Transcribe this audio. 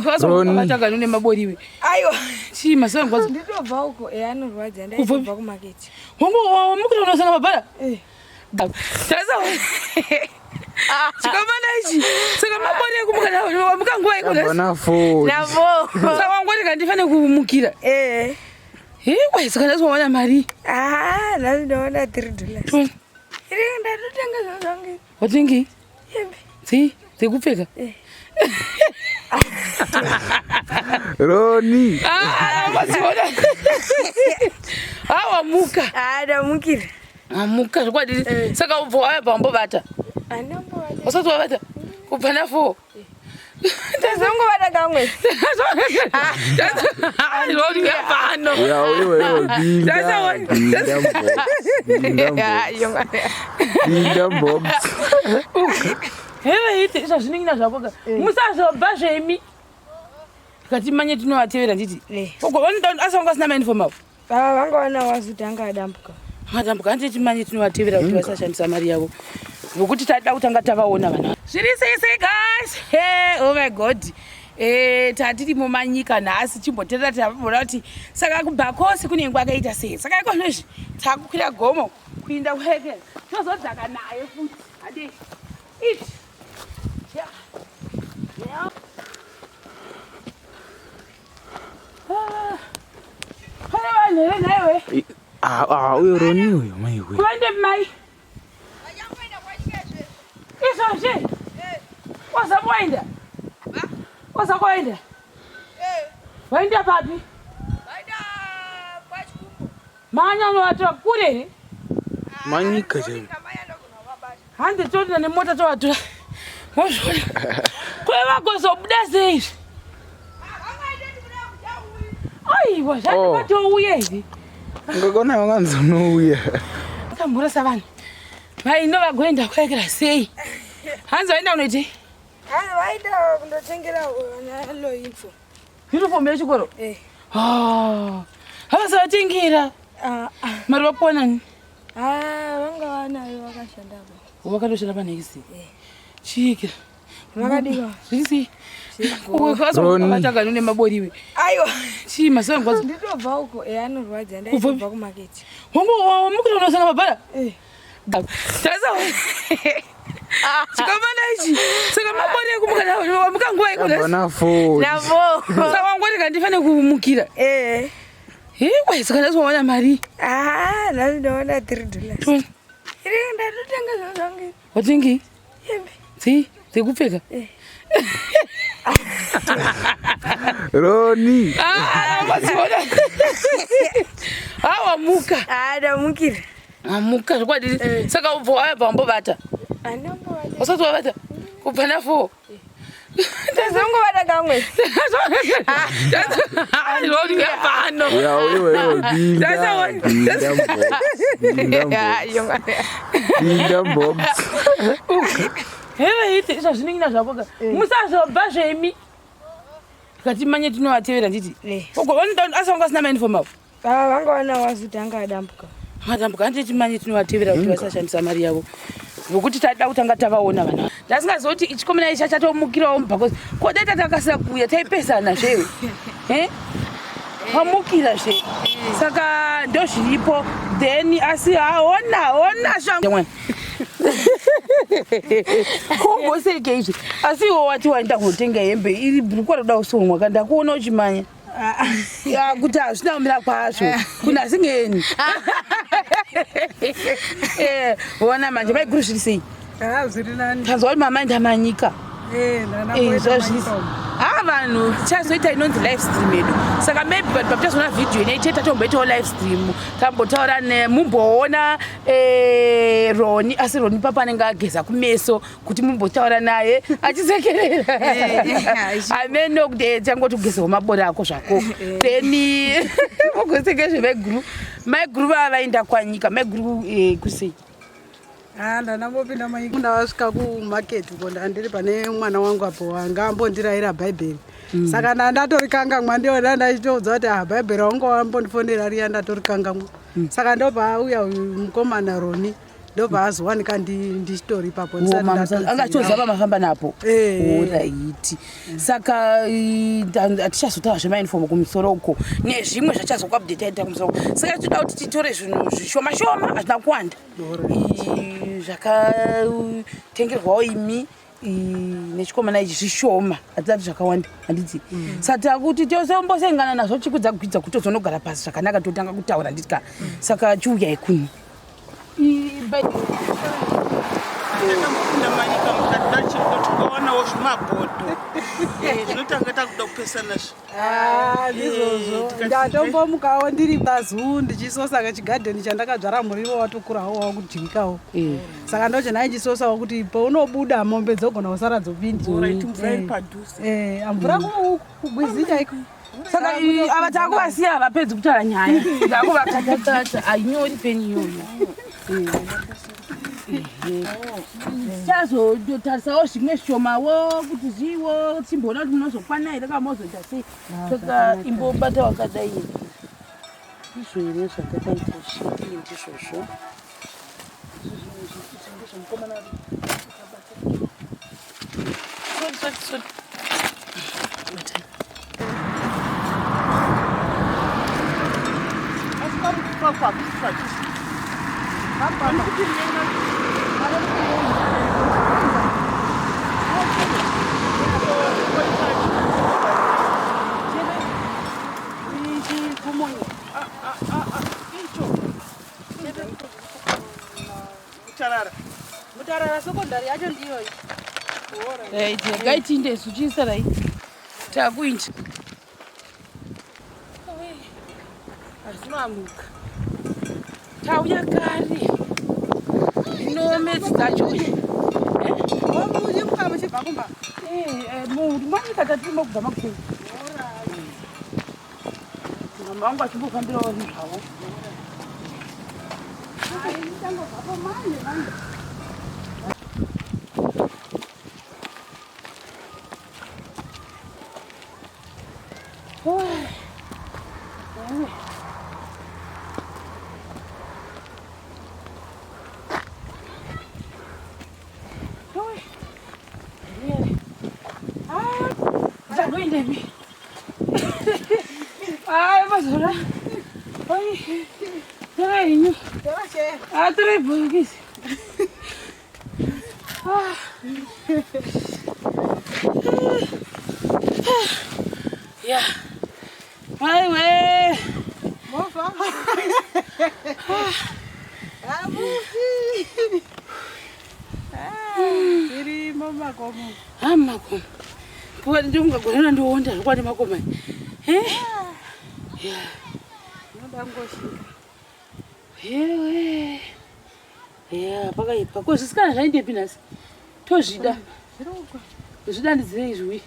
Roni. Atagano nemaboriwe. Aiwa. Chii mazuva ngwadzo. Nditobva uko eh anorwadza Kubva- ndaitobva kumaketi. Wangu wamukira unosanga mabhara. Eh. Tasa. Chikomana ichi. Saka mabori ekumuka nawo wamuka nguva iko nhasi. Yabva na4. Navo. Saka wangoti ndifane kumukira. Eh. Iwe saka nhasi wawana mari. Ah, nhasi ndaona $3. Toni. Iri ndatotenga zvinhu zvangu. Watengi? Hembe. Dzi dzekupfeka. Eh. Roni. Ah, maziona. Ah, wamuka. Ah, ndamukira. Wamuka zvokwadi. Saka ubva wabva wambovata. Andambovata. Usati wavata. Kubva na 4. Ndazongovata kamwe. Pano. Ya iwe iwe pinda. That's Pinda box. Pinda box. Pinda box. Hewe izvazviningina zvako ka. Musazobva zvemi. Tikati manye tinovatevera nditi. Eh. Asi vanga vasina mauniform avo. Baba vanga vana wazuti anga adambuka. Madambuka handiti timanye tinovatevera kuti vasashandisa mari yavo. Nokuti tada kutanga tavaona vanhu. Zviri sei sei guys? Hey, oh my god. Eh, tatiri mumanyika nhasi chimboterera tavona kuti saka kubva kwose kunenge kwakaita sei. Saka ikonozvi takukwira gomo kuinda kweke. Tozodzaka naye futi. Hadi. It. Yeah. Yeah. Ah. Pane vanhu here nhaiwe? Ah ah uyo Roni uyo maiwe. Kuvaende mai. Izvozvi. Waza kuenda. Waza kuenda. Waenda papi? Manya unovatora kure here? Manyika chaiyo. Hande toenda nemota tovatora. Mozviona. Kwe vagozobuda sei izvi? Aiwa, zvandikatouya here? Ngakona vanganzi unouya. Akamhoresa vanhu. Vaino vagoenda kwaekera sei? Hanzi vaenda kunoitei? Hanzi vaida kundotengera vana lo info. Uniform yechikoro? Eh. Ah, havasavatengera. Ah, ah. Mari vakuona Ah, vanga vanayo vakashanda apa. Wakatoshanda panhekisi. Chiikira. Makadiwa. Zviri sei? Roni. Vatagano nemaboriwe. Aiwa. Chii mazuva ngwadzo. Nditobva uko eh anorwadza Kubva- ndaitobva kumaketi. Wangu wamukira unosanga mabhara. Eh. Tasa. Chikomana ichi. Saka mabori ekumuka nawo wamuka nguva iko Yabva nhasi. na 4. Navo. Saka wangoti ndifane kumukira. Eh. Iwe saka nhasi wawana mari. Ah, nhasi ndaona $3. Toni. Iri ndatotenga zvinhu zvangu. Watengi? Hembe. Dzi dzekupfeka. Eh. Roni. Ah, maziona. Ah, wamuka. Ah, ndamukira. Wamuka zvokwadi. Saka ubva wabva wambovata. Andambovata. Usati wavata. Kubva na 4. Ndazongovata kamwe. Pano. Ya iwe iwe pinda. Pinda box. Pinda box. Pinda box. Hewe izvazviningina zvako ka. Musazobva zvemi. Tikati manye tinovatevera nditi. Eh. Asi vanga vasina mauniform avo. Baba vanga vana wazuti anga adambuka. Madambuka handiti timanye tinovatevera kuti vasashandisa mari yavo. Nokuti tada kutanga tavaona vanhu. Ndasingazivi kuti ichikomana ichi chatomukirawo mubhakosi. Ko dai tatakasira kuuya taipesana zvewe. Eh? Wamukira zve. Saka ndozviripo. Then asi haona ona shangu. Kongoseke izvi. Asi iwe wati waenda kunotenga hembe iri bhurukwa roda kusonwa ka ndakuona uchimanya. Ya, kuti hazvina kumira kwazvo kuna asingeni Eh, ona manje maiguru zviri sei Ah, zviri nani. tanzwa kuti mama ndamanyika Eh, Eh, zvazvisi ha vanhu tichazoita inonzi live stream yedu saka maybe vanhu pamuchazoona vhidhiyo inei chete tatomboitawo live stream tambotaura nemumboona eh, roni asi roni papa anenge ageza kumeso kuti mumbotaura naye achisekerera ameno kuti tangoti kugezawo mabori ako zvako then mugoseke zvemaiguru maiguru vava vaenda kwanyika maiguru eh, kusei Ah, ndandambopinda manyika ndavasvika kumaketi uko ndandiri pane mwana wangu apo anga ambondirayira bhaibheri saka ndandatorikangamwa ndiona ndachitoudza kuti ah bhaibheri wanga wambondifonera riya ndatorikangamwa saka ndobva auya uyu mukomana roni Ndopaazowanika ndichitori ipapo. Anga achitoziva pamafamba napo. Oraiti. Saka hatichazotaura zvemauniform kumusoro uko nezvimwe zvachazokuupdate aita kumusoro. Saka tinoda kuti titore zvinhu zvishoma shoma, hazvina kuwanda, zvakatengerwawo imi nechikomana ichi, zvishoma, hatisati zvakawanda, handiti? Saka takuti tosombosengana nazvo chikudza gwidza kuti tozonogara pasi zvakanaka, totanga kutaura, handiti ka? Saka chiuyai kuno. Takambopinda manyika mukati dachiriko, tikawanawo zvimabhodho zvinotanga takuda kupesana. Ah, ndizvozvo. Ndatombomukawo ndiri pazuu ndichisosa chigadheni chandakadzvara muriwo, watokurawo, wakudyikawo. Saka ndochenai chisosawo kuti paunobuda mombe dzogona kusara dzopinda. Mvura iri padhuze. Mvura kugwizi chaiko. Saka ava takuvasiya, havapedzi kutaura nyaya, takuvakatakata. Ainyori peni iyoyo. Tichazotarisawo zvimwe zvishomawo kuti zviwo timboona kuti munozokwana here kana mozoita sei. Saka imbobata wakadai, ndizvo here zvatakaita? Zvii ndizvozvo. Ndezvemukomana. Sorry, sorry, sorry. Asi pamukupakwapachisi. Mutarara. Mutarara Secondary yacho ndiyoyi. Right, ngaitinde suchisarai, takuinda hazinoamuka. Tauya kare, zvino medzi dzacho. Muchimuka muchibva kumba? Manyika tatirimo kubva makuru, mama vangu achimbofambirawo zvinhu zvavo. Ndichangobvapo manje manje. Ndichagoendepi? Ai, mazora. Oi, torai henyu. Ah, torai bhokisi. Ah. Ya. Aiwe. Mofa amufi tirimo mumakomo. Ah, makomo. Puwa ndingagorena ndionda zvokwadi makomo. Eh? Ya. Unoda ngoshinga. Yewe. Ya, pakaipa. Ko zvisikana zvaendepi nhasi? Tozvida. Zvidandidzirei zviwi.